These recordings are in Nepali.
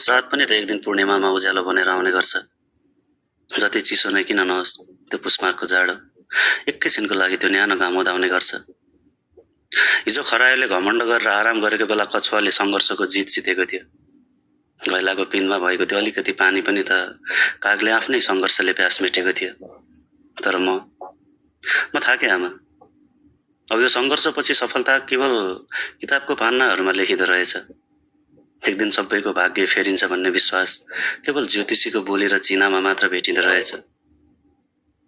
रात पनि त एक दिन पूर्णिमामा उज्यालो बनेर आउने गर्छ। जति चिसो नै किन नहोस्, त्यो पुष्माको जाडो एकैछिनको लागि त्यो न्यानो घाम उदाउने गर्छ। हिजो खरायोले घमण्ड गरेर आराम गरेको बेला कछुवाले सङ्घर्षको जित जितेको थियो। घैलाको पिँधमा भएको त्यो अलिकति पानी पनि त कागले आफ्नै सङ्घर्षले प्यास मेटेको थियो। तर म थाकेँ आमा। अब यो सङ्घर्षपछि सफलता केवल किताबको पान्नाहरूमा लेखिँदो रहेछ। एक दिन सबैको भाग्य फेरिन्छ भन्ने विश्वास केवल ज्योतिषीको बोली र चिनामा मात्र भेटिँदो रहेछ।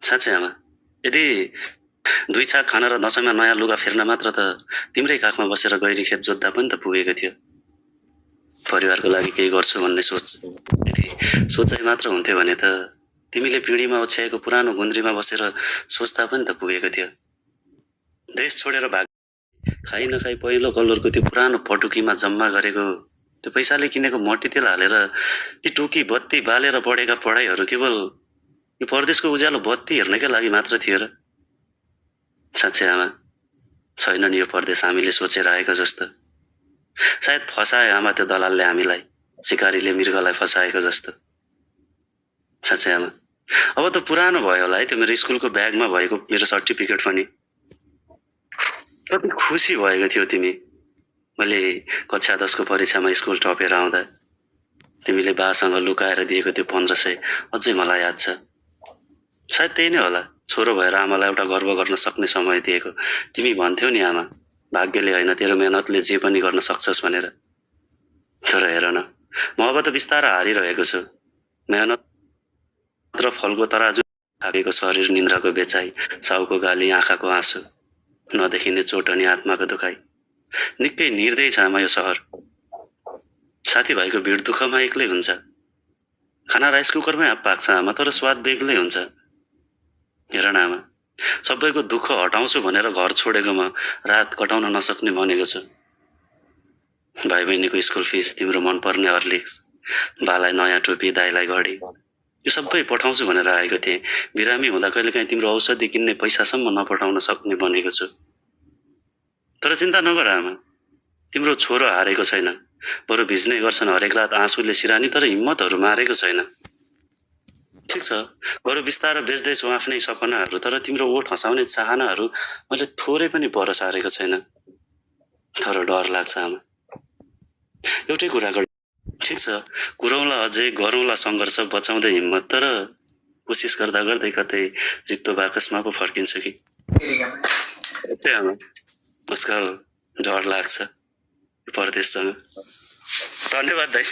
साँच्चै आमा, यदि 2 छाक खान र दसैँमा नयाँ लुगा फेर्न मात्र त तिम्रै काखमा बसेर गैरी खेत जोत्दा पनि त पुगेको थियो। परिवारको लागि केही गर्छु भन्ने यदि सोचाइ मात्र हुन्थ्यो भने त तिमीले पिँढीमा ओछ्याएको पुरानो गुन्द्रीमा बसेर सोच्दा पनि त पुगेको थियो। देश छोडेर भाग खाइ नखाइ पहिलो कलरको त्यो पुरानो पटुकीमा जम्मा गरेको त्यो पैसाले किनेको मट्टी तेल हालेर ती टुकी बत्ती बालेर पढेका पढाइहरू केवल यो परदेशको उज्यालो बत्ती हेर्नकै लागि मात्र थियो र? साँच्चै आमा, छैन नि यो परदेश हामीले सोचेर आएको जस्तो। सायद फसाए आमा त्यो दलालले हामीलाई, सिकारीले मृगलाई फसाएको जस्तो। साँच्चै आमा, अब त पुरानो भयो होला है त्यो मेरो स्कुलको ब्यागमा भएको मेरो सर्टिफिकेट पनि। कति खुसी भएको थियो तिमी मैले कक्षा 10 को परीक्षामा स्कुल टपेर आउँदा तिमीले बासँग लुकाएर दिएको त्यो 1500 अझै मलाई याद छ। सायद त्यही नै होला छोरो भएर आमालाई एउटा गर्व गर्न सक्ने समय दिएको। तिमी भन्थ्यौ नि आमा, भाग्यले होइन तेरो मेहनतले जे पनि गर्न सक्छस् भनेर। तर हेर न, म अब त बिस्तारै हारिरहेको छु। मेहनत र फलको तराजु, थाकेको शरीर, निन्द्राको बेचाइ, साउको गाली, आँखाको आँसु, नदेखिने चोट अनि आत्माको दुखाइ। निकै निर्दय छ आमा यो सहर। साथीभाइको भिड दुःखमा एक्लै हुन्छ। खाना राइस कुकरमै पाक्छ आमा, तर स्वाद बेग्लै हुन्छ। हेर न आमा, सबैको दुःख हटाउँछु भनेर घर छोडेकोमा रात कटाउन नसक्ने बनेको छु। भाइ बहिनीको स्कुल फिस, तिम्रो मनपर्ने हर्लिक्स, बालाई नयाँ टोपी, दाइलाई घडी, यो सबै पठाउँछु भनेर आएको थिएँ। बिरामी हुँदा कहिलेकाहीँ तिम्रो औषधि किन्ने पैसासम्म नपठाउन सक्ने बनेको छु। तर चिन्ता नगर आमा, तिम्रो छोरो हारेको छैन। बरु भिज्नै गर्छन् हरेक रात आँसुले सिरानी, तर हिम्मतहरू मारेको छैन। ठिक छ, बरु बिस्तारै बेच्दैछु आफ्नै सपनाहरू, तर तिम्रो ओठ हँसाउने चाहनाहरू मैले थोरै पनि पर सारेको छैन। तर डर लाग्छ आमा, एउटै कुराको। ठिक छ, कुरौँला अझै, गरौँला सङ्घर्ष, बचाउँदै हिम्मत, तर कोसिस गर्दा गर्दै कतै रित्तो बाकसमा पो फर्किन्छु कि। आमा, आजकल डर लाग्छ परदेशसँग। धन्यवाद दाइ।